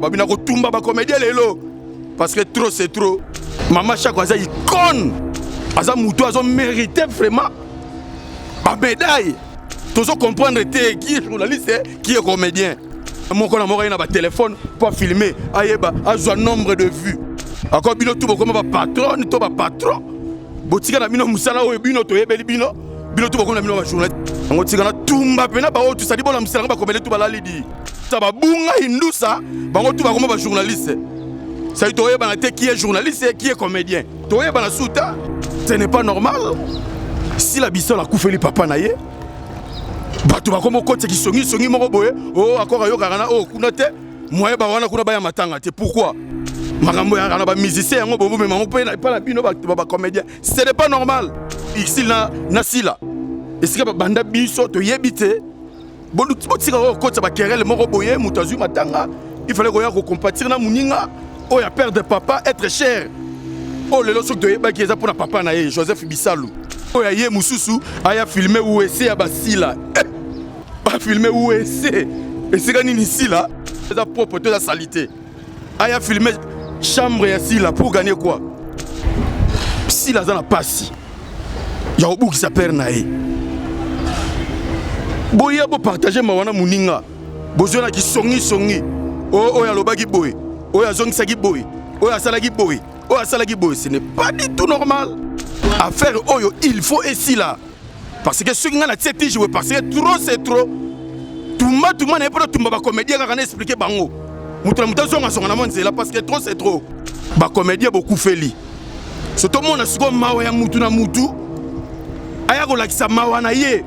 Babi na kotumba ba comédien lelo parce que trop c'est trop. Mama Shako aza icône, aza mutu azo mériter vraiment ba médaille. Tozo comprendre te qui est journaliste, qui est comédien. Moko na moko ye na ba téléphone pour filmer, ayeba azwa nombre de vues. Ako bino tout bokoma ba patronne to ba patron. Botika na bino musala oyo bino toyebeli bino. Bino tout bokoma na bino ba journaliste. Yango tika na tumba pena ba oyo tusali bona musala ba comédien tout balali di. Babunga indusa bango tu bakoma ba journaliste. Ça toyebana te qui est journaliste et qui est comédien. Toyebana suta. Ce n'est pas normal. Si la bisol akufeli papa na ye, bato bakoma okotisa kisongi songi moko boye, oh akora yokaka na oh kuna te, moye ba wana kuna baya matanga te. Pourquoi? Makambo ya na ba musicien yango bobo mema ngo pe na bino ba ba comédien. Ce n'est pas normal. Ici na na sila. Esika ba banda biso toyebi te. Botika oyo okotisa bakerele moko boye, moto azwi matanga, il fallait koya kocompatir na moninga oyo a perdre papa être cher. Oyo lelo soki toyebaki eza mpona papa na ye Joseph Bisalu, oyo aye mosusu aya filme wese ya basila eh, bafilme wese esika nini sila eza propre to eza salite, aya filme chambre ya sila pour gagner quoi? Sila aza na pasi ya kobukisa père na ye. Boya bopartage mawa na moninga, bozwa na kisongisongi oyo alobaki boye, oyo azongisaki boye, oyo asalaki boye, oyo asalaki boye. Ce n'est pas du tout normal. Affaire oyo il faut esila, parce que soki ngai natie tige boye, parce que trop c'est trop. Tumba tumba na ye mpona tumba bacomédien kaka na explike bango, moto na moto azongazonga na mwa nzela, parce que trop c'est trop. Bacomédien bokufeli, so tomona sikoyo mawa ya mutu na mutu aya kolakisa mawa na ye,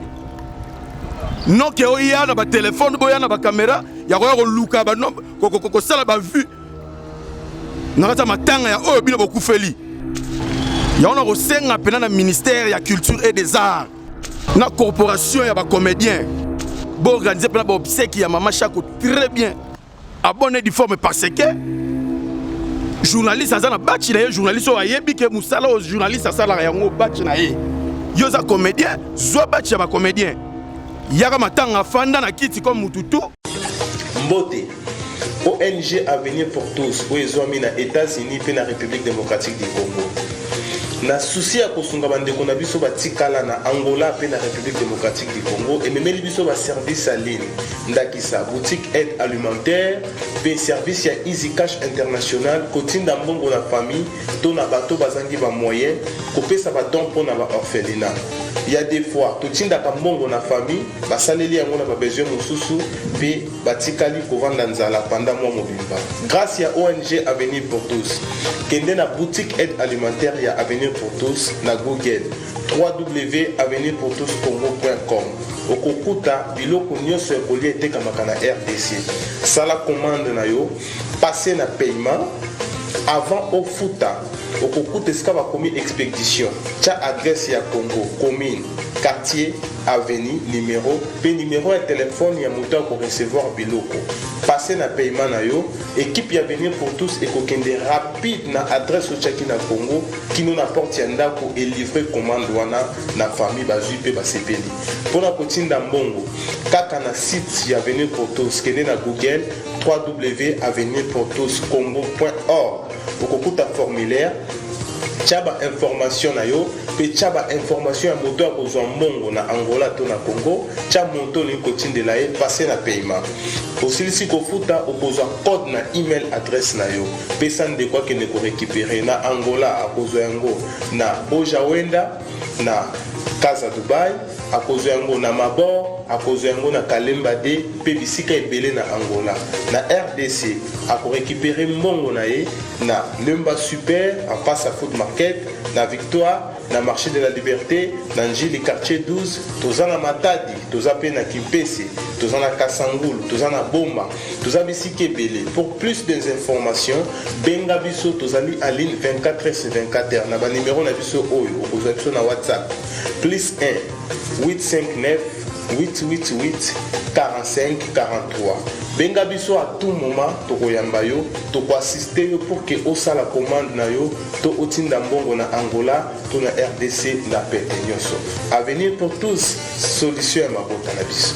noke oya na batelefone, boya na bakamera ya koya koluka kosala bavue na kati ya matanga ya oyo bino bokufeli. Yango na kosenga mpena na ministère ya culture et des arts na corporation ya bacomédien, boorganize mpena baobsèque ya mama Shako très bien, à bonne et due forme, parce que journaliste aza na batch na ye, journaliste oyo ayebi ke mosala oyo journaliste asalaka yango batch na ye. Yo oza comédien, zwa batch ya bacomédien, yaka matanga, afanda na kiti comme mutu tu. Mbote. ONG Avenir pour tous oyo ezwami na États-Unis mpe na République démocratique du Congo, na souci ya kosunga bandeko na biso batikala na Angola mpe na République démocratique du Congo, ememeli biso baservice ya ligne, ndakisa boutique aide alimentaire mpe service ya Easy Cash International, kotinda mbongo na famille to na bato bazangi bamoyen, kopesa badon mpo na baorphelinat. Ya des fois totindaka mbongo na famille, basaleli yango na babesoin mosusu mpe batikali kovanda nzala panda mwa mobimba. Grâce ya ONG Avenir pour tous, kende na boutique aide alimentaire ya Avenir pour tous na Google www.avenirpourtouscongo.com, okokuta biloko nyonso ya kolia etekamaka na RDC. Sala commande na yo, passe na paiement. Avant ofuta, okokuta esika bakomi expédition, tia adresse ya Congo, commune, quartier, avenue, numéro mpe numéro ya telefone ya moto akorecevoir biloko. Passe na paiement na yo, équipe ya Avenir pour tous ekokende rapide na adresse otiaki na Congo kino na porte ya ndako, elivre commande wana na famille, bazwi mpe basepeli. Mpona kotinda mbongo kaka na site ya Avenir pour tous, kende na Google www.avenirpourtouscongo.org, okokuta formulaire, tia bainformation na yo mpe tia bainformation ya moto akozwa mbongo na Angola to na Congo, tia moto olingi kotindela ye, passe na paiement. Osilisi kofuta, okozwa code na email adresse na yo, pesa ndeko akende korécupere na Angola. Akozwa yango na Bojawenda, na Casa Dubai, akozwa yango na Mabor, akozwa yango na Kalemba de mpe bisika ebele na Angola. Na RDC, akorécupere mbongo na ye na Lemba Super en face à Food Market, na Victoire, na Marché de la Liberté, na Njili quartier 12, toza na Matadi, toza mpe na Kimpese, toza na Kasangulu, toza na Boma, toza bisika ebele. Pour plus d'informations, benga biso, tozali en ligne 24 h sur 24 heures na banimero na biso oyo okozwa biso na WhatsApp: plus 1 859 888 45 43. Benga biso à tout moment, tokoyamba yo, tokoassiste yo pour ke osala commande na yo to otinda mbongo na Angola to na RDC na pete nyonso. Avenir pour tous, solution ya mabota na biso.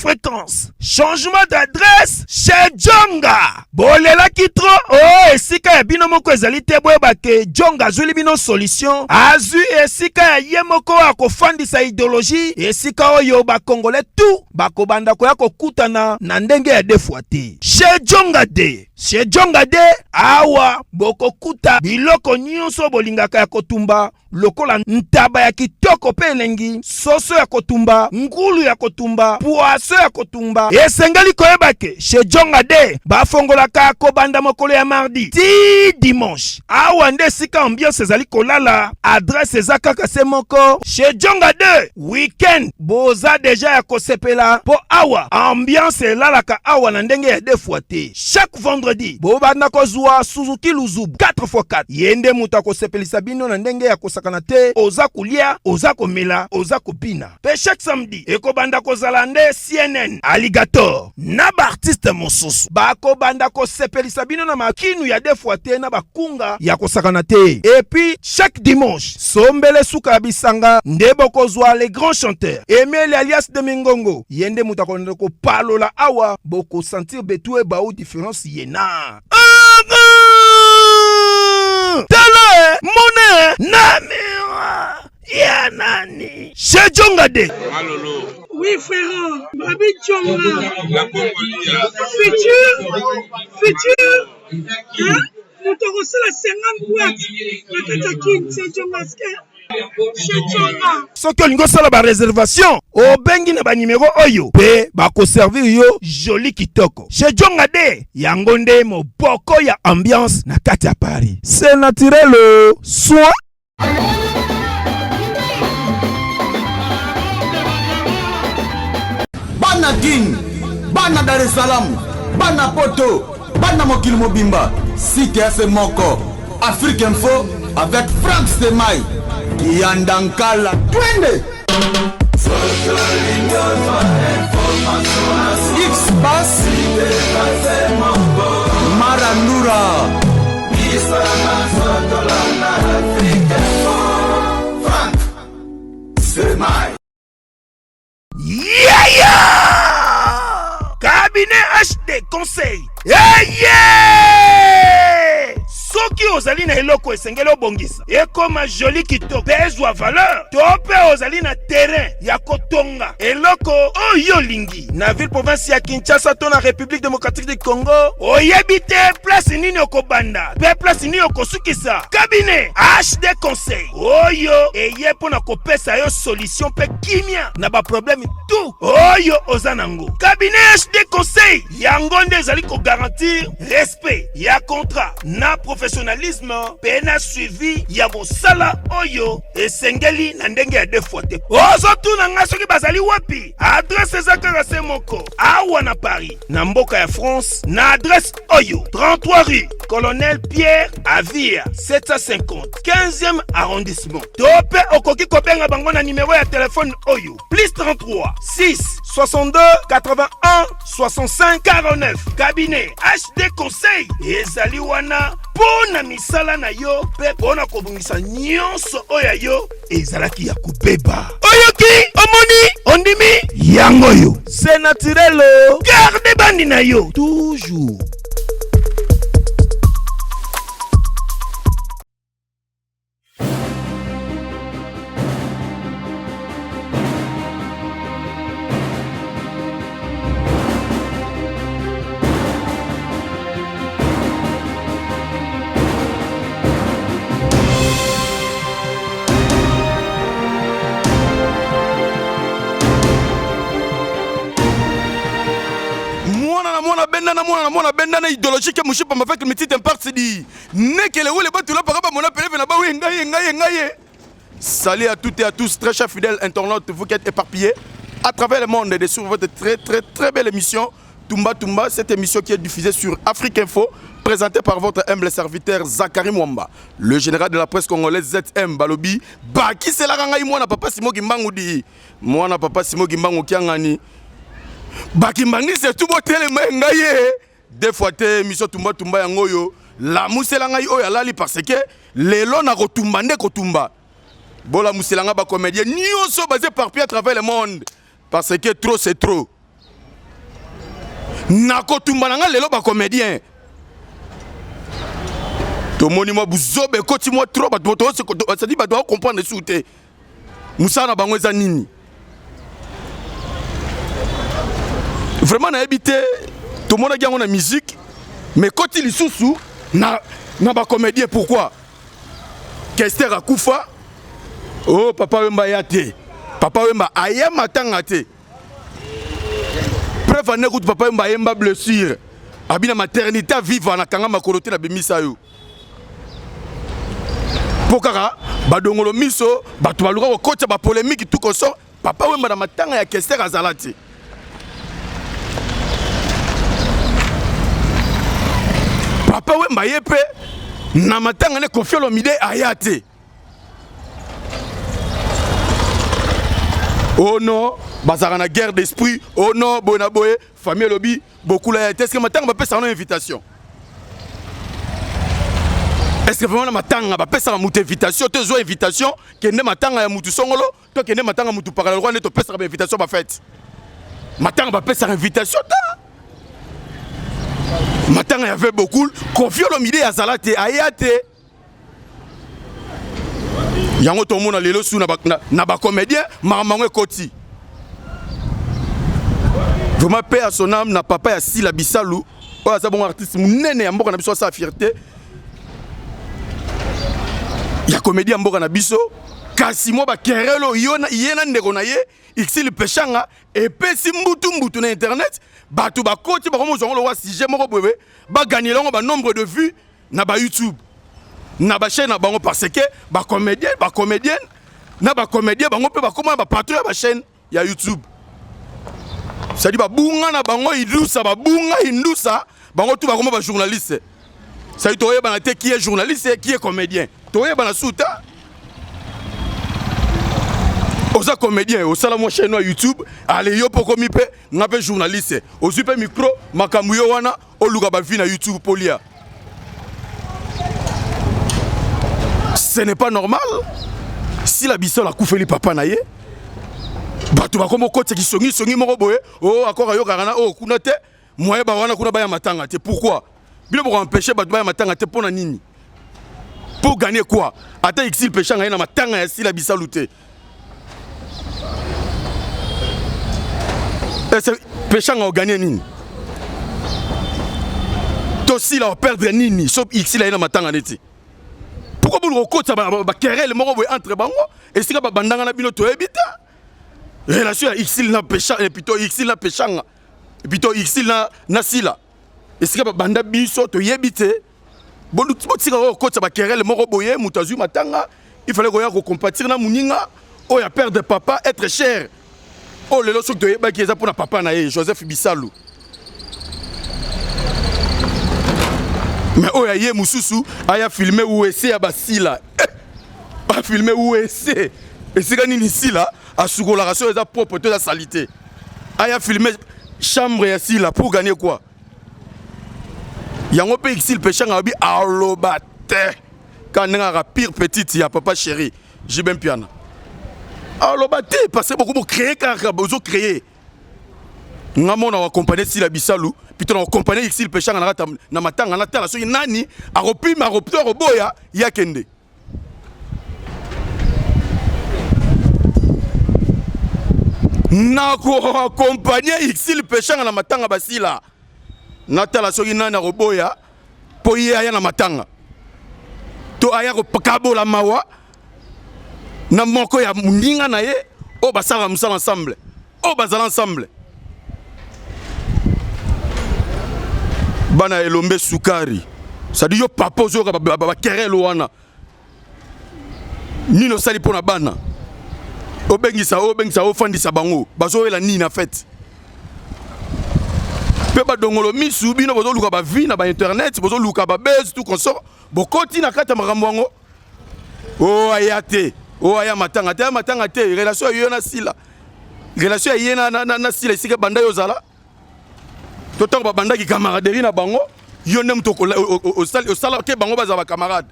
fréquence, changement d'adresse chez Djonga. Bolelaki trop o oh, esika ya bino moko ezali te, boyeba ke Djonga azwili bino solution, azwi esika ya ye moko akofandisa idéologie, esika oyo ba Congolais tout bakobanda koya kokutana na ndenge ya deux fois te. Chez Djonga de Chez Djonga de awa bokokuta biloko nyonso bolingaka ya kotumba lokola ntaba ya kitoko mpe elengi, soso ya kotumba, ngulu ya kotumba, poisson ya kotumba. Esengeli koyeba ke chez Djonga de bafongolaka kobanda mokolo ya mardi ti dimanche. Awa nde esika ambiance ezali kolala. Adresse eza kaka se moko chez Djonga de weekend boza deja ya kosepela mpo awa ambiance elalaka awa na ndenge ya deux fois te. Chaque vendredi bobanda kozwa Suzuki Luzubu 4x4, ye nde moto akosepelisa bino na ndenge ya kosakana te. Oza kolia, oza komela, oza kobina. Mpe chaque samedi ekobanda kozala nde CNN Alligator na baartiste mosusu bakobanda kosepelisa bino na makinu ya deux fois te na bakunga ya kosakana te. Et puis chaque dimanche sombele suka ya bisanga nde bokozwa les grands chanteurs Emile alias de Mingongo, ye nde moto akolanda kopalola awa, bokosentir betu ebau différence ye na tala mone na miroir ya nani chez Djonga de Malolo. Oui frère, Babi Djonga. La Congolia. Futur, futur, hein? Moto akosala 50 boîte na kati ya kin chez Djonga chez Djonga. Soki olingi osala ba réservation, obengi na ba numéro oyo mpe bakoservir yo joli kitoko. Chez Djonga de yango nde moboko ya ambiance na kati ya Paris. C'est naturel soin. Bana Kin, bana Dar es Salaam, bana Poto, bana mokili mobimba, site ya se moko, Afrique Info avec Franck Stemay, Kiyanda Nkala, twende! X-Bass, Marandura. Yaya! Cabinet HD Conseil. Eye! Soki ozali na eloko esengeli obongisa, ekoma joli kitoko mpe ezwa valeur, to mpe ozali na terrain ya kotonga eloko oyo olingi na ville province ya Kinshasa to na République démocratique du Congo, oyebi te place nini okobanda mpe place nini okosukisa, cabinet HD Conseil oyo eye mpo na kopesa yo solution mpe kimia na baproblème tout oyo oza nango. Cabinet HD Conseil yango nde ezali kogarantir respect ya contrat na professionnalisme mpe na suivi ya mosala oyo esengeli na ndenge ya deux fois te. Ozotuna ngai soki bazali wapi? Adresse eza kaka se moko awa na Paris, na mboka ya France, na adresse oyo 33 rue Colonel Pierre Avia 750 15e arrondissement. To mpe okoki kobenga bango na nimero ya telefone oyo plus 33 6 62 81 65 49. Cabinet HD Conseil ezali wana mpo na misala na yo mpe mpo na kobongisa nyonso oyo ya yo ezalaki ya kobeba. Oyoki, omoni, ondimi, yango oyo c'est naturel. Garde bandi na yo toujours. Mwana na mwana benda na mwana na mwana benda na idéologie ke mushipa mafek mitite mparti di nekele wele batula paka bamona peleve na bawe ngai ngai ngai. Salut à toutes et à tous, très chers fidèles internautes, vous qui êtes éparpillés à travers le monde et sur votre très très très belle émission Tumba Tumba, cette émission qui est diffusée sur Afrique Info, présentée par votre humble serviteur Zachary Mwamba, le général de la presse congolaise ZM Balobi, Baki selaka ngai mwana papa Simo Kimbangu di, mwana papa Simo Kimbangu kiangani, bakimbangisi tout botelema ngai ye. Deux fois te émission Tumba Tumba yango oyo lamusela ngai oyo alali parce que lelo nakotumba nde kotumba. Bolamusela ngai ba comédien nyonso baza éparpillé à travers le monde parce que trop c'est trop. Nakotumba na nga lelo ba comédien. Tomoni mwa buzoba ekoti mwa trop bato c'est-à-dire bato ba comprendre su te. Musala na bango eza nini? Vraiment nayebi te tomonaki yango na musique mais koti lisusu na na ba comédien pourquoi? Kester akufa oh papa Wemba ya te. Papa Wemba aya matanga te. Preuve ane kutu papa Wemba ayemba blessure. Abina maternité viva na kanga makolo te na bimisa yo. Po kaka badongolo miso bato baluka kokotisa ba polemique tout consort papa Wemba na matanga ya Kester azala te. Papa Wemba ye pe na matanga ne Koffi Olomide aya te. Oh non, bazalaka na guerre d'esprit. Oh non, boye na boye, famille elobi bokula ya te. Est-ce que matanga bapesaka no invitation? Est-ce que vraiment na matanga bapesaka moto invitation? To ezwa invitation kende matanga ya mutu songolo to kende matanga mutu pakala lokola nde topesaka ba invitation ba fete. Matanga bapesaka invitation ta. Matanga ya ve Bokul, Koffi Olomide azala te, aya te. Yango tomona lelo su na ba comédien makambo yango ekoti. Vraiment paix à son âme na papa ya Sila Bisalu oyo aza bongo artiste munene ya mboka na biso asala fierté ya comédie ya mboka na biso kasi mwa bakerele oyo ye na ndeko na ye Ixil Peshanga epesi mbutu mbutu na internet bato bakoti bakomozwa yango lokola sujet moko boye baganyela yango ba nombre de vues na ba YouTube na ba chaîne na bango parce que ba comédien ba comédienne na ba comédien bango pe bakoma ba patron ya ba chaîne ya YouTube c'est-à-dire babunga na bango idusa babunga indusa bango tout bakoma ba journaliste c'est-à-dire toyebana te qui est journaliste et qui est comédien toyebana suta oza comédien osala mwa chaîne ya YouTube ale yo mpo okomi mpe nga mpe journaliste ozwi mpe micro makambo yo wana oluka ba vie na YouTube polia. Ce n'est pas normal. Si la bisol akufeli papa na ye, bato bakomi okotisa kisongi songi moko boye, oh akora yokaka na oh kuna te, moyen ba wana kuna baya matanga te. Pourquoi? Bino boko empêcher bato baya matanga te pona nini? Pour gagner quoi? Ata exil peshanga ye na matanga ya Sila Bisalu te. Est-ce peshanga oganye nini? To Sila operdre nini? So exil aye na matanga neti. Pourquoi boluka kokotisa ba querelle moko boye entre bango? Esika ba bandanga na bino toyebi te. Relation ya exil na peshanga, plutôt exil na peshanga, plutôt exil na Sila. Esika ba banda biso toyebi te. Botika oyo kokotisa ba querelle moko boye, moto azwi matanga, il fallait koya ko compatir na muninga oyo a perdre papa être cher. Oyo lelo soki toyebaki eza pona papa na ye Joseph Bisalu. Mais oyo aye mususu aya filmer WC ya basila. Eh, a filmer WC. Esika nini Sila asukolaka soki eza propre to eza salite. Aya filmer chambre ya Sila pour gagner quoi? Yango pe Exil Peshanga abi aloba te. Ka ndenge aka pire petite ya papa chéri JB Mpiana. Aloba te parce que beaucoup bo créer kaka bozo créer. Nga mona wa accompagner Sila Bisalu plutôt na accompagner Exil Peshanga na kata na matanga na tala soki nani akopima akopto akoboya ya kende. Nako accompagner Exil Peshanga na matanga basila. Natala soki nani akoboya po ye aya na matanga to aya kokabola mawa na moko ya moninga na ye oyo basalaka mosala ensemble oyo bazala ensemble bana elombe sukari sadi yo papa ozoyoka bakerele wana nini osali mpo na bana obengisa obengisa ofandisa bango bazoyela nini na fete mpe badongolo misu bino bozoluka ba vie na ba internet bozoluka ba buzz tout consort bokoti na kati ya makambo yango o aya te o aya matanga te aya matanga te relation ya yo na Sila relation ya ye na Sila esika banda yo ozala to ntango babandaki camaraderie na bango yo nde moto osala ke bango bazala bacamarade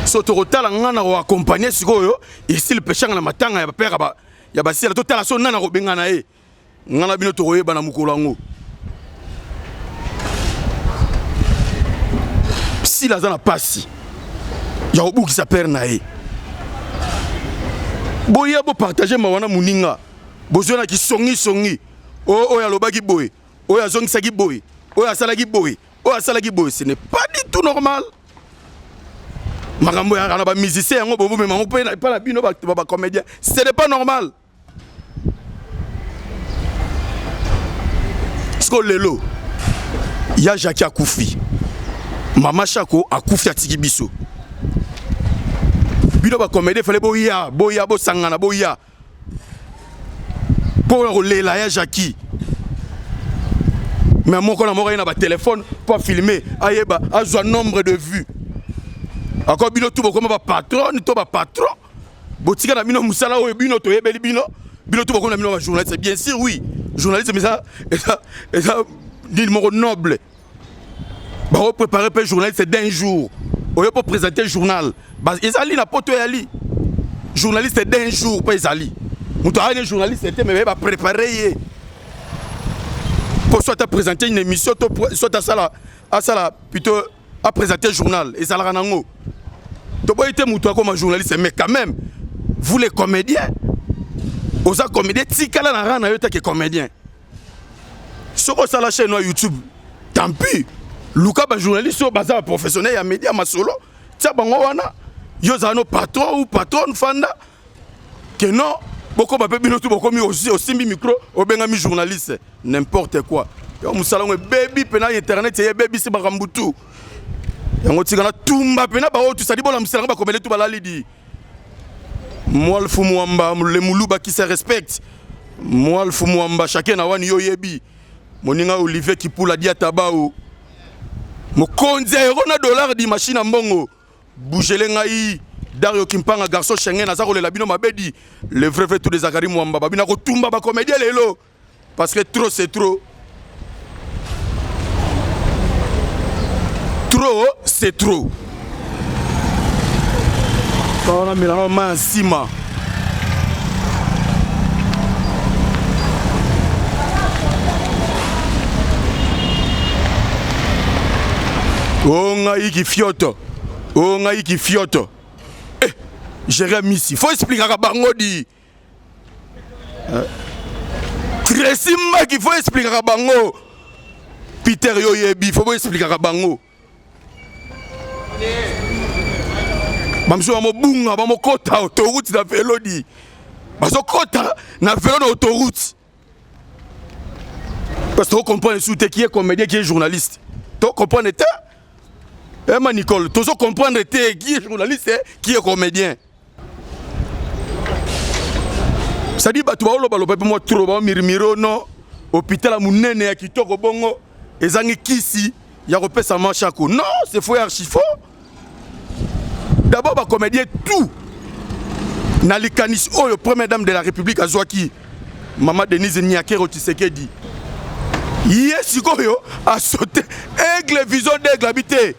so tokotala nga na koakompagne sikoyo esili peshanga na matanga ya bapere ya basila totala so nani akobengana ye. Nga na bino tokoyeba na mokolo yango. Sila aza na pasi ya kobukisa père na ye. Boya bo partager mawa na moninga. Bozwa na kisongi songi. Oyo oyo alobaki boye, oyo azongisaki boye, oyo asalaki boye, oyo asalaki boye. Ce n'est pas du tout normal. Makambo ya na ba musiciens yango bomema yango mpe na bino ba ba comédien. Ce n'est pas normal. Siko lelo ya Jackie akufi, mama Shako akufi atiki biso. Bino ba comédien fallait boya, boya bosangana boya mpo na kolela ya Jackie. Mais moko na moko aye na ba téléphone mpo afilme ayeba azwa nombre de vues. Ako bino tout bokoma ba patronne to ba patron botika na bino musala oyo bino toyebeli bino bino tout bokoma na bino ba journaliste bien sûr oui journaliste mais ça eza eza nini moko noble bako préparer pe journaliste d'un jour oyo po présenter journal ezali na poto eyali journaliste d'un jour pe ezali moto ayani journaliste te mais ba préparer ye po soit a présenter une émission to soit asala asala plutôt a présenter journal ezalaka nango toboyi te moto akoma journaliste mais quand même vous les comédiens oza comédien tikala na rang na yo take comédien soki osala chaîne ya youtube tant pis luka bajournaliste oyo baza baprofessionnel ya média masolo tia bango wana yo ozala no patron ou patronne fanda que non bokoma mpe bino tu bokomi osimbi micro obengami journaliste n'importe quoi yo mosala yango ebebi mpena internet eye ebebisi makambo tu yango tika na tumba mpena baoyo tusali bolamisela yango bakomele tu balali di mwalfu mwamba le muluba qui se respecte mwalfu mwamba chacun na wani yo yebi moninga olivier kipula diatabao mokonzi ya euro na dollar di machine ya mbongo Bougele ngai Dario Kimpanga garçon Schengen aza kolela bino mabedi le vrai vrai tout de Zakari Mwamba babina kotumba ba comédien lelo parce que trop c'est trop trop c'est trop wana melanga mai ya nsima o ngai kifioto o ngai kifioto eh, Jérémy faut expliquer bango di eh. Tracy Mbaki faut expliquer bango Peter yo yebi faut expliquer bango bamosusu bamobunga bamokota autoroute na velo di bazokota na velo na autoroute parce que tocomprendre lisusu te qui est comédien qui est journaliste tocomprendre te ema nicole tozo comprendre te qui est journaliste qui est comédien c'est-à-dire bato baolobaloba mpe mwa trop baomirimiro no hôpital ya monene ya kitoko bongo ezangi kisi ya kopesa mashako non c'est faux et archi faux d'abord bacomédien tout na likanisi oyo première dame de la république azwaki mama denise niakero tshisekedi ye sikoyo asote aigle vision d'aigle abi te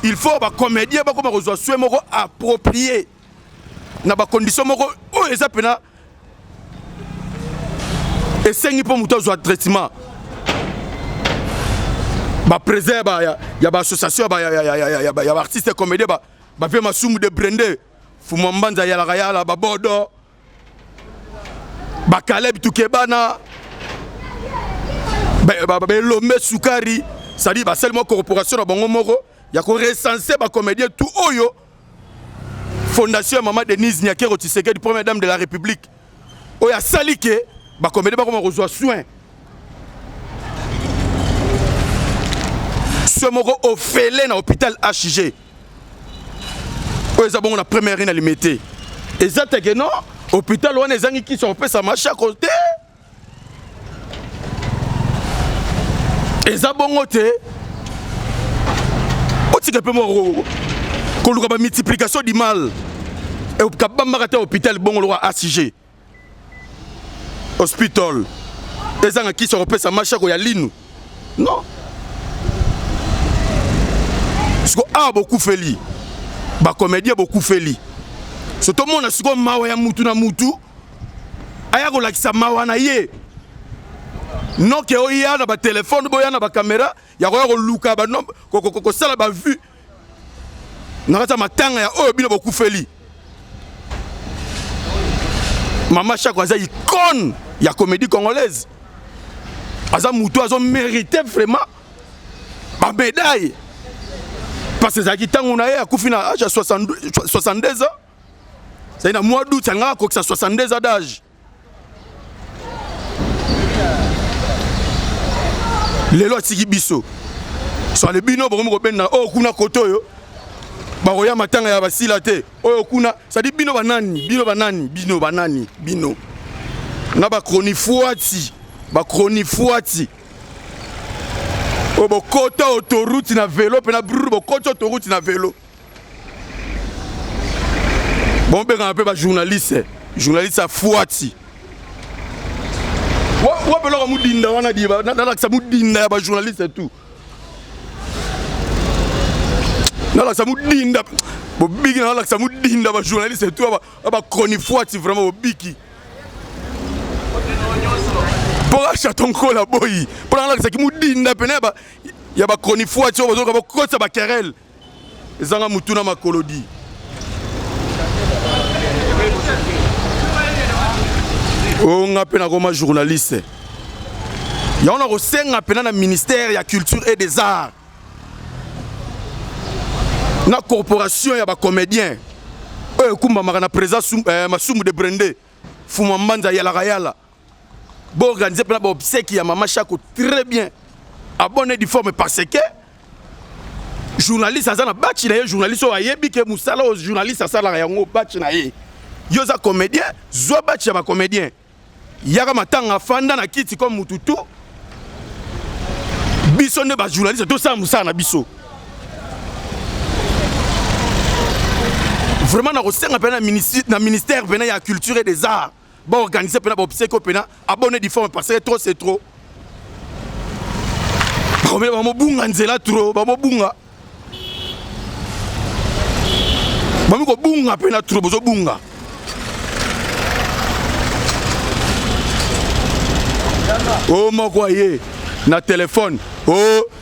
il faut bacomédien bakoma kozwa soin moko approprié na bacondition moko oyo eza mpena esengi mpo moto azwa traitement baprésident ya baassociation ya baartiste comédien bavie masumu de brende fuma mbanza yalaka yala babodo bakaleb tukebana belombe sukari cestadire basali mwa corporation na bango moko ya korecense bacomédien tout oyo fondation ya mama Denise Nyakero Tshisekedi première dame de la République oyo asali ke bakomede bakoma kozwa soin soin moko ofele na hôpital HG oyo eza bongo na première rue na Limete eza teke non hôpital wana ezangi kisi ya kopesa mashako te eza bongo te otika mpe moko koluka bamultiplication du mal kabambaka te hôpital bongo lokola acg hospital ezanga kisi ya kopesa mashako ya linu non siko awa bokufeli bacomédien bokufeli so tomona sikoyo mawa ya mutu na mutu aya kolakisa mawa na ye. Noke oya na batelefone, boya na bakamera ya koya koluka kosala bavue na kati ya matanga ya oyo bino bokufeli. Mama Shako aza icône ya comédie congolaise, aza motu azo mérite vraiment ba médaille parce que ezalaki ntango na ye akufi na âge ya 62 ans, ezali na mois d'août alingaka akokisa 62 ans d'âge. Lelo atiki biso swale bino bokomi kobenda oyo kuna kote oyo bakoya matanga ya basila te oyo kuna sadi bino banani bino banani bino banani bino na bachronifuati bachronifuati oyo bokota autoroute na velo mpe na brr bokoti autoroute na velo Bobengaka mpe bajournaliste, journaliste ya fuati wapi eloko mudinda wana di nalakisa mudinda ya bajournaliste tout nalakisa mudinda bobiki nalakisa mudinda bajournaliste tout bachronifuati vraiment bobiki mpo achaton nkola boyi mpo nalakisaki mudinda pene ya bachronifuati oyo bazoluka bokotisa baquerelle Ezanga mutu na makolo di. Oh nga pe nakoma journaliste. Yango nakosenga pena na ministère ya culture et des arts na corporation ya ba comédiens oyo ekumbamaka na président eh, Masumu de Brende Fuma Mbanza yalaka yala bo organiser pena ba obsèques ya mama Shako très bien à bonne et due forme parce que journaliste aza na batch na ye, journaliste oyo ayebi ke mosala oyo journaliste asalaka yango batch na ye. Yo oza comédien, zwa batch ya ba comédien, yaka matanga, fanda na kiti comme mutu tout. Biso nde ba journaliste tosala mosala na biso. Vraiment nakosenga mpe na ministère mpena ya culture et des arts ba organiser pena ba obsèques pena à bonne et due forme parce que trop c'est trop. Bakomela bamobunga nzela trop, bamobunga bami kobunga pena trop, bozobunga. O moko aye na telefone, o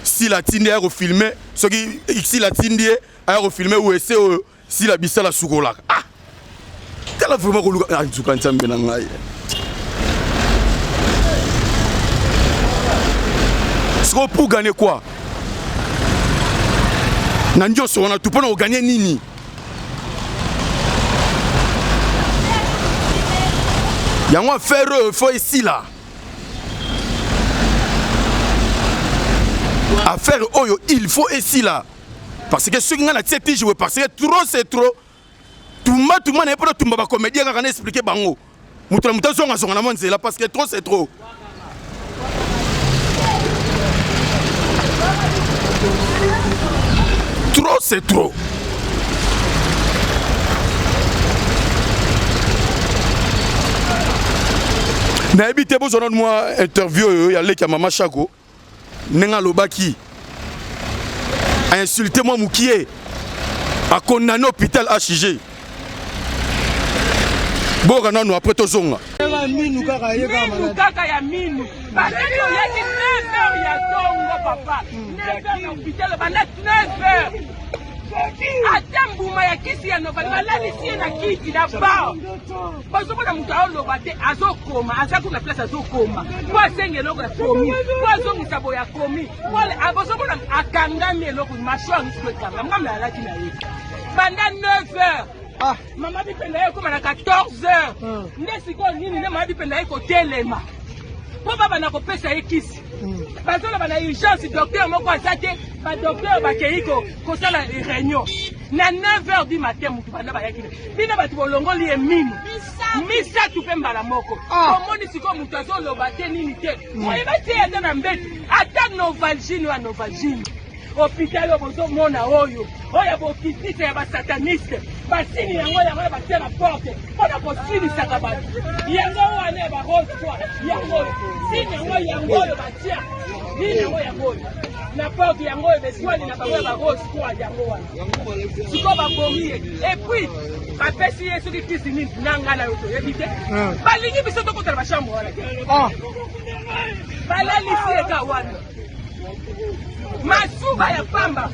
sila atindi aya kofilme, soki sila atindi ye aya kofilme wese oyo sila bisala sukolaka. Ah, tala vraiment koluka ah, nzuka nzambe na ngai. Sikoyo pour gagner quoi? Na nyonso wana tu mpona koganye nini? Yango affaire oyo fo esila. Affaire oyo il faut esila. Parce que soki ngai natie tige boye, parce que trop c'est trop. Tumba tumba na ye mpona tumba bacomédien kaka na expliquer bango. Moto na moto azonga zonga na mwa nzela parce que trop c'est trop. Trop c'est trop. Nayebi te bozwa nanu mwa interview oyo ya leki ya mama Shako ndenge alobaki insulte mwa mukie akondane hôpital HG. Boyoka nanu après tozonga. Minu kaka ya minu baleki oyaki 9 heures ya tongo papa 9 heures na hôpital banda 9 heures ata mbuma ya kisi ya novali balalisi ye na kiti na bar bazomona moto aoloba te azokoma aza kuna place azokoma po asenga eloko ya komi po azongisa boye akomi bozomona akangami eloko mashwar nyonso ekangami ngambi alaki na ye banda 9 heures. Ah. Mama Bipenda ye ekoma na 14 heures. Nde sikoyo nini nde mama Bipenda ye kotelema mpo babanda kopesa ye kisi. Bazoloba na urgence docteur moko aza te, ba docteur bakei kosala réunion na 9 heures du matin. Mutu banda bayaki bino bato bolongoli ye minu misato mpe mbala moko. Omoni sikoyo moto azoloba te nini te, oyeba te ata na mbetu ata novalgine oyo ya novalgine. Hôpital oyo bozomona oyo oyo ya bokitisa ya basataniste basini yango yango ya batia na porte mpo na kosilisaka bato yango wana ya barose croix yango oyo sini yango yango oyo batia nini yango yango oyo na porte yango oyo beswali na bango ya barose croix yango wana sikoyo babomi ye epuis bapesi ye soki kisi nini na ngai na yo toyebi te. Balingi biso tokotala bachambre wana te. Balalisi ye ka wana. Masuba ya pamba.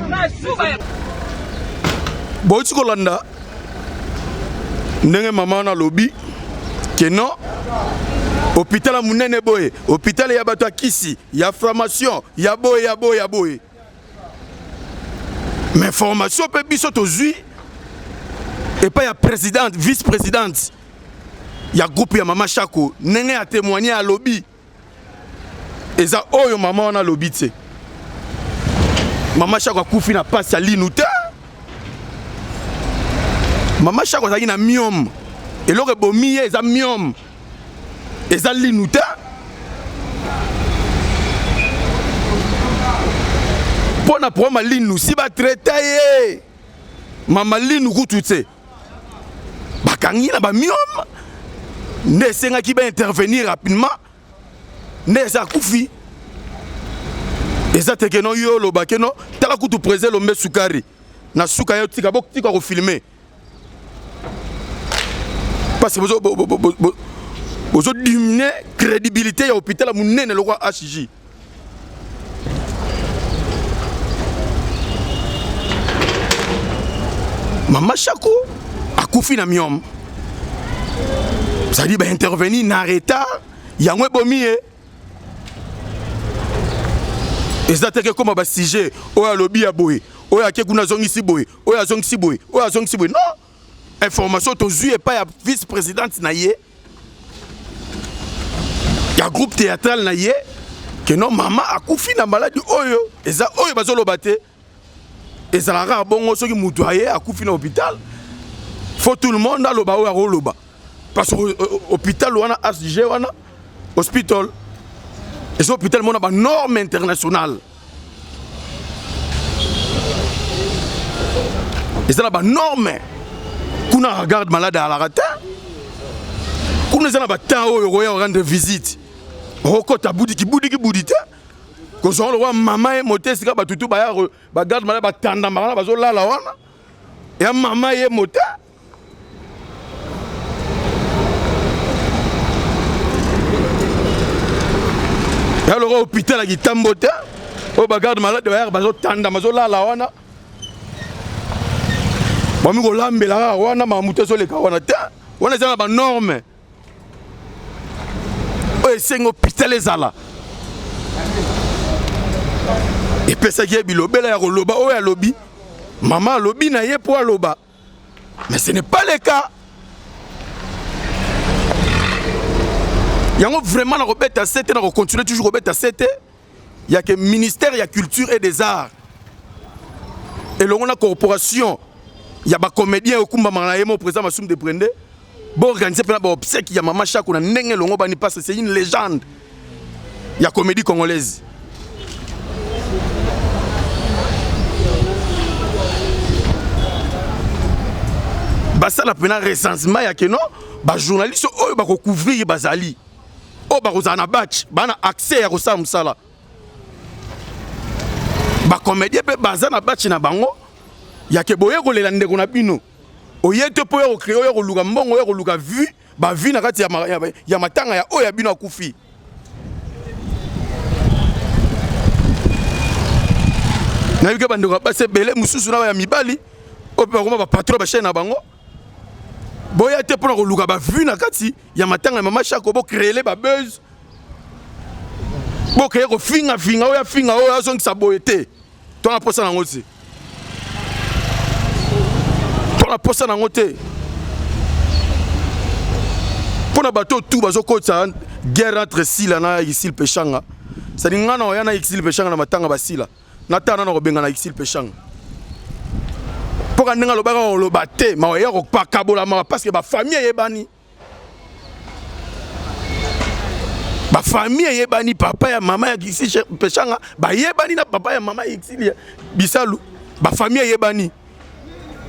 Masuba ya Bouti kolanda ndenge mama wana alobi ke non hôpital ya monene boye hôpital ya bato ya kisi ya formation ya boye ya boye ya boye mais formation mpe biso tozwi epai ya présidente vice présidente ya groupe ya mama Shako ndenge ya témoigner alobi eza oyo mama wana alobi te mama Shako akufi na pasi ya linu te mama Shako azalaki na myome eloko ebomi ye eza myome eza linu te mpo na problème ya linu si batraite ye mama linu kutu te bakangi na bamiome nde esengaki baintervenir rapidement nde eza akufi eza te keno yo oloba keno tala kutu président elombe sukari na suka yo tika botika kofilme parce que bozo bozo diminuer crédibilité ya hôpital ya monene lokola HJ Mama Shako akufi na myome c'est-à-dire ba intervenir na retard yango ebomi ye eza te ke koma ba sujet oyo alobi ya boye oyo ake kuna azongisi boye oyo azongisi boye oyo azongisi boye non information tozwi epai ya vice présidente na ye ya groupe théâtral na ye ke non mama akufi na maladi oyo eza oyo bazoloba te ezalaka kaka bongo soki moto aye akufi na hôpital faut tout le monde aloba oyo akoloba parce que euh, euh, hôpital wana hg wana hospital eza hôpital mona banorme internationale eza na banorme kuna garde malade alaka te kuna eza na batemps oyo okoya korendre visite okokota budiki budiki budi te kozwa lokola mama ye mote esika bato tu baya bagarde malade batandamaka wana bazolala wana ya mama ye mote ya lokola hôpital ya kitambo te oyo bagarde malade bayaka bazotanda bazolala wana bami kolambela kaka wana makambo te ezoleka wana te wana eza na banorme oyo esengi hôpital ezala epesaki ye bilobela ya koloba oyo alobi mama alobi na ye mpo aloba Mais ce n'est pas le cas. Yango vraiment na kobeta sete na kocontinue toujours kobeta sete ya ke ministère ya culture et des arts elongo na corporation ya bacomédien okumbamaka na ye mo président Masumu de Brende boorganize mpena baobsèque ya mama Shako na ndenge elongo bani parce c'est une légende ya comédie congolaise basala mpena recensement ya keno bajournaliste oyo bakocouvrir bazali oyo bakozala na batch bana accès ya kosala mosala bacomédien mpe baza na batch na bango ya ke boye kolela ndeko na bino oye te mpo ya kocree oya koluka mbongo oya koluka vue ba vie na kati ya, ya, ya matanga ya oyo ya bino akufi nayebi ke bandeko ya basi ebele mosusu na ya mibali oyo mpe bakoma bapatron bachaine na bango boya te mpo na koluka bavue na kati ya matanga ya mama shako bocreele babuse bokeye kofingafinga oyo afinga oyo azongisa boye te to na posa nango te to na posa nango te mpo na bato tu bazokotisa guerre entre sila na exil peshanga sadi ngai na oya na exil peshanga na matanga basila natala nano kobengana exil peshanga mpo ka ndenge alobaka koloba te mawa eya kopakabola mawa parce que bafamille eyebani ba famille eyebani papa ya mama ya Gisi Peshanga bayebani na papa ya mama ya Exili Bisalu ba famille eyebani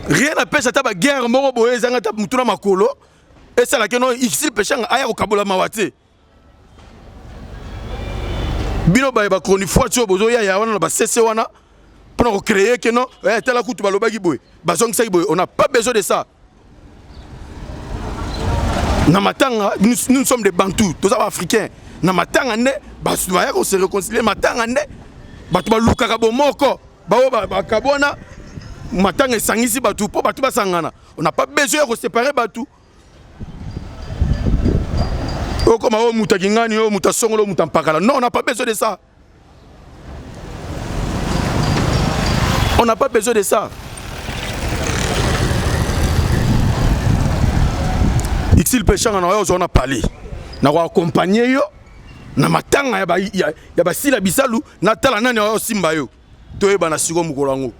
rien n'empêche ata ba guerre moko boye ezanga ata mutu na makolo esala ke no Exili Peshanga aya kokabola mawa te bino baye ba chronifuati oyo bozoya ya wana na basese wana mpona kocreye ke no eh, tala kutu balobaki boye bazongisaki boye on n'a pas besoin de ça. Na matanga, nous, nous sommes des Bantous, toza ba africains. Na matanga nde bato baya ko se réconcilier, matanga nde bato balukaka bomoko, baoyo bakabwana, matanga esangisi bato mpo bato basangana. On n'a pas besoin ya koséparer bato. Okoma oyo moto akingani, oyo moto asongolo, oyo moto ampakala. Non, on n'a pas besoin de ça. On n'a pas besoin de ça. Ixil Peshanga na yo ozona palais. Na ko accompagner yo na matanga ya ba ya, ya basila bisalu na tala nani oyo simba yo. Toyebana siko mokolo yango.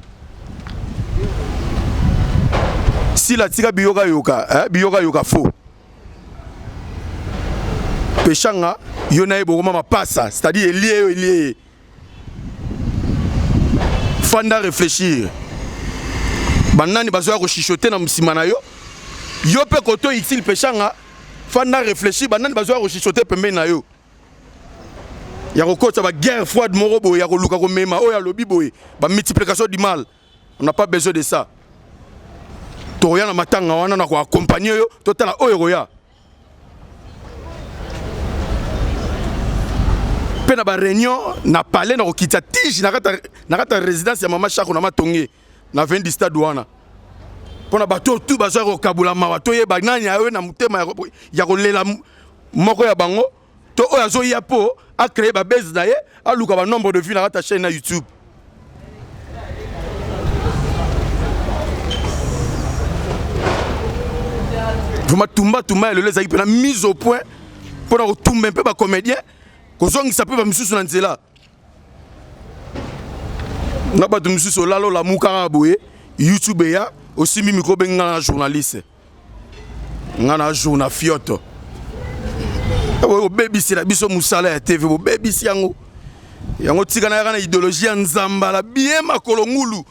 Sila tika biyoka yoka, eh, biyoka yoka faux. Peshanga yo na ye bokoma mapasa, c'est-à-dire elie yo elie ye. Fanda réfléchir. Banani bazoya ko chuchoter na nsima na yo. Yo pe koto Ixil Peshanga fanda réfléchir banani bazoya ko chuchoter pembeni na yo. Ya kokotisa ba guerre froide moko boye ya koluka komema oyo alobi boye ba multiplication du mal. On n'a pas besoin de ça. Tokoya na matanga wana na ko accompagner yo totala oyo ekoya. Pe na ba réunion na palais na kokitisa tige na kata na kata résidence ya mama Shako na Matonge na 20 du stade wana. Pona bato tout bazo kokabula mawa toyeba nani ayo na motema ya kolela moko ya bango to oyo azoya po a créer ba base na ye aluka ba nombre de vues na kata chaîne na YouTube. Vraiment tumba tumba ya lelo ezalaki mpena mise au point mpo na kotumba mpe bacomédien kozongisa mpe bamisusu na nzela na bato mosusu olala olamuka kaka boye YouTube eya osimbi micro obengi nga na journaliste nga na jour na fioto obebisela biso mosala ya TV bobebisi yango yango tika nayaka na idéologie ya nzambala bien makolo ngulu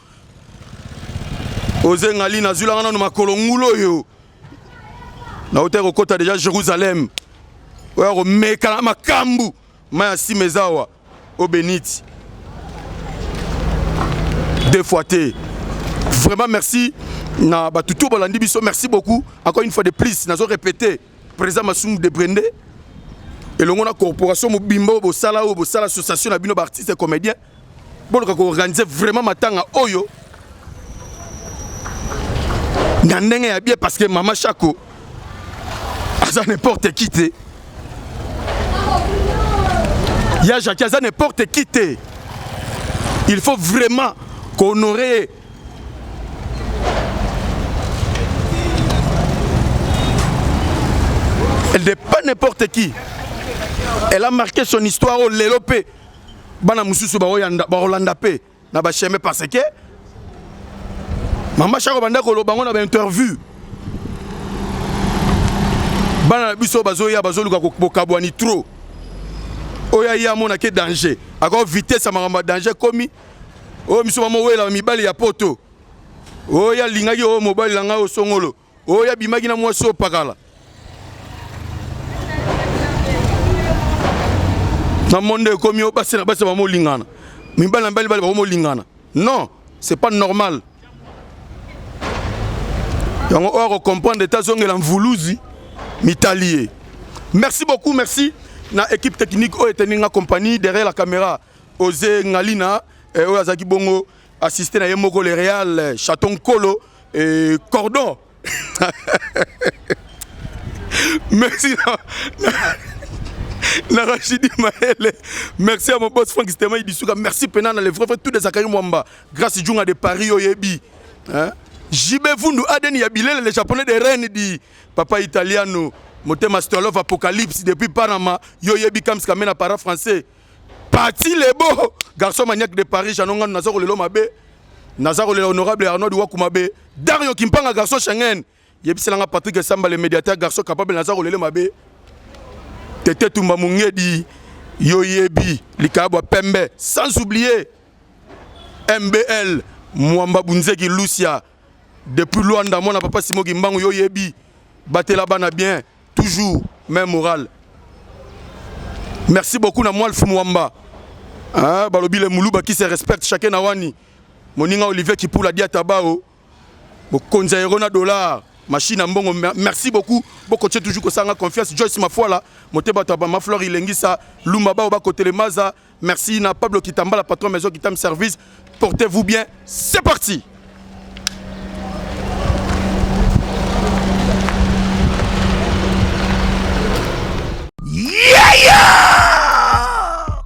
ozengali nazwilanga nano makolo ngulu oyo nautaki kokota deja Jérusalem oyo akomeka na makambo mai ya nsima eza awa obeniti deux fois te. Vraiment merci na bato tout bolandi biso, merci beaucoup encore une fois de plus. Nazo répéter président Masumu de Brende elongo na corporation mobimba oyo bosala oyo bosala association na bino ba artistes et comédiens boluka koorganiser vraiment matanga oyo na ndenge ya bien parce que mama Shako aza n'importe qui te. Ya Jackie aza n'importe qui te. Il faut vraiment qu'honorer Elle n'est pas n'importe qui. Elle a marqué son histoire au lelo pe. Bana mususu ba rolanda pe na ba chemin parce que Mama Shako banda koloba ngo na ba interview. Bana na biso bazoya bazoluka bokabwani trop. Oyo aye amonake danger. Ako vitesse ya makambo ya danger komi. Oyo miso bamowela mibali ya poto. Oyo alingaki oyo mobali na ngai osongolo. Oyo abimaki na mwasi oyo pakala. Na monde ekomi oyo basi na basi bamolingana. Mibali na mibali bali bakomolingana. Non, c'est pas normal. Yango oyo akocomprendre ete azongela mvuluzi mitali ye. Merci beaucoup, merci na équipe technique oyo eteni nga compagnie derrière la caméra Ose Ngalina oyo azalaki bongo assisté na ye moko le Real Chaton Nkolo et Cordon. Merci na Rachidi Maele. Merci à mon boss Franck Stema Idisuka. Merci Pena na les vrais frères tous les Zakari Mwamba. Grâce Djunga de Paris Oyebi. Hein? JB Vundu Aden Yabilele les japonais de Rennes dit Papa Italiano Motema Stolov Apocalypse depuis Panama Yo Yebi Kams Kamena para français. Pati Lebo garçon maniaque de Paris Janonga naza kolelo mabe. Naza kolela honorable Arnaud Wakumabe. Dario Kimpanga garçon Schengen. Yebiselanga Patrick Samba le médiateur garçon capable naza kolele mabe. Tete Tumba Mungedi yo yebi likabo pembe sans oublier MBL Mwamba Bunzeki Lucia depuis Luanda mwana papa Simo Kimbangu yo yebi batela bana bien toujours même moral. Merci beaucoup na Mwalf Mwamba. Hein, balobi le muluba qui se respecte chacun na wani. Moninga Olivier Kipula Diatabao. Mokonzi ya euro na dollar. Machine à mbongo, merci beaucoup. Bokotie toujours kosanga confiance. Joyce Mafuala, moteba to ba Mafleur Ilengisa, Lumba ba ba kotele maza. Merci na Pablo Kitambala, patron maison Kitam Service. Portez-vous bien. C'est parti. Yeah!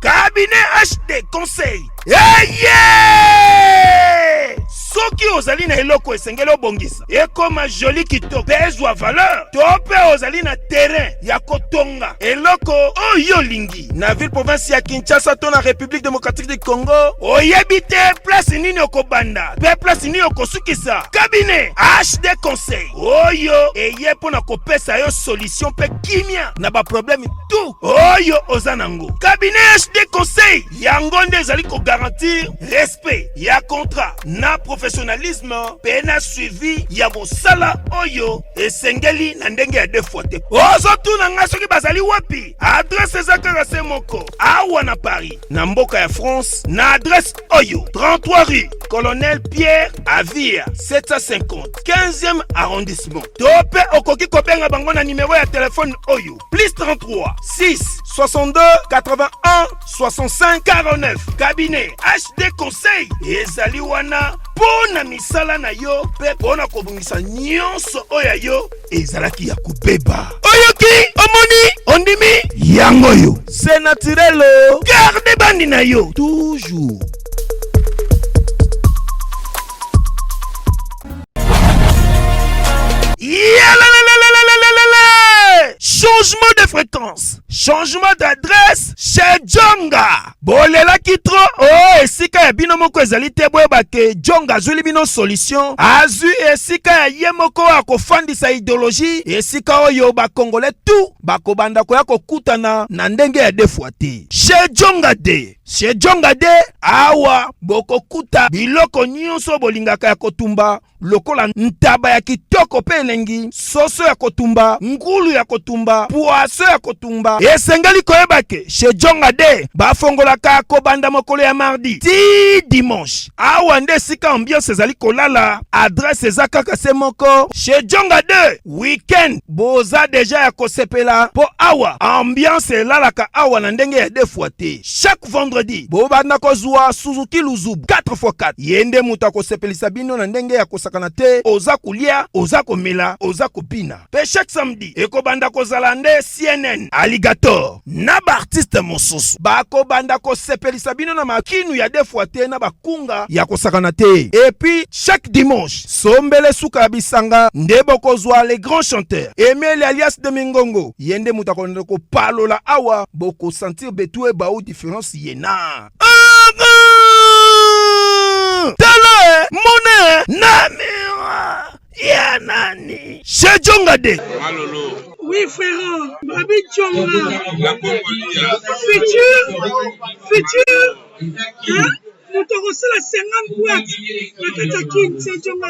Cabinet HD Conseil. Hey, yeah! Soki ozali na eloko esengeli obongisa ekoma joli kitoko mpe ezwa valeur, to mpe ozali na terrain ya kotonga eloko oyo olingi na ville province ya Kinshasa to na République démocratique du Congo, oyebi te place nini okobanda mpe place nini okosukisa, cabinet HD Conseil oyo eye mpo na kopesa yo solution mpe kimia na baproblème tout oyo oza nango. Cabinet HD Conseil yango nde ezali kogarantir respect ya contrat na professionnalisme mpe na suivi ya mosala oyo esengeli na ndenge ya deux fois te. Ozotuna nga soki bazali wapi? Adresse eza kaka se moko awa na Paris, na mboka ya France, na adresse oyo 33 rue Colonel Pierre Avia 750 15e arrondissement. To mpe okoki kobenga bango na nimero ya telefone oyo plus 33 6 62 81 65 49. Cabinet HD Conseil ezali wana mpo na misala na yo mpe mpo na kobongisa nyonso oyo ya yo ezalaki ya kobeba. Oyoki, omoni, ondimi, yango oyo c'est naturel. Garde bandi na yo toujours. Changement de fréquence, changement d'adresse chez Djonga. Bolelaki trop oh, esika ya bino moko ezali te. Boyeba ke Djonga azwili bino solution, azwi esika ya ye moko akofandisa idéologie, esika oyo bakongolais tout bakobanda koya kokutana na ndenge ya deux fois te. Chez Djonga de Chez Djonga de awa bokokuta biloko nyonso bolingaka ya kotumba, lokola ntaba ya kitoko mpe elengi, soso ya kotumba, ngulu ya kotumba, poisson ya kotumba. Esengeli koyeba ke chez Djonga de bafongolaka kobanda mokolo ya mardi ti dimanche. Awa nde esika ambiance ezali kolala. Adresse eza kaka se moko, chez Djonga de. Weekend boza deja ya kosepela mpo awa ambiance elalaka awa na ndenge ya deux fois te. Chaque vendredi bobanda kozwa Suzuki Luzubu 4x4, ye nde moto akosepelisa bino na ndenge ya kosakana te. Oza kolia, oza komela, oza kobina. Mpe chaque samedi ekobanda kozala nde CNN Alligator na baartiste mosusu bakobanda kosepelisa bino na makinu ya deux fois te na bakunga ya kosakana te. Et puis chaque dimanche sombele suka ya bisanga nde bokozwa les grands chanteurs Emile alias de Mingongo, ye nde moto akolanda kopalola awa, bokosentir betu ebau différence ye na tala mone na miroir ya nani chez Djonga de. Malolo. Oui frère, Babi Djonga. La Congolia. Futur, futur, hein? Moto akosala 50 boîte na kati ya Kin, c'est Djonga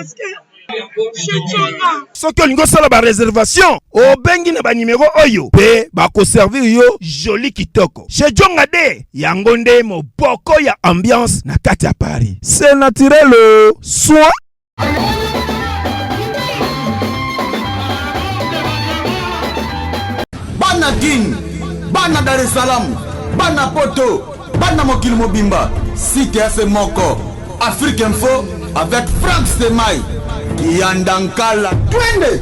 chez Djonga. Soki olingi osala ba réservation, obengi na ba numéro oyo mpe bakoservir yo joli kitoko. Chez Djonga de yango nde moboko ya ambiance na kati ya Paris. C'est naturel soin. Bana Kin, bana Dar es Salaam, bana Poto, bana mokili mobimba, site ya se moko, Afrique Info avec Frank Stemay, Kiyanda Nkala, twende!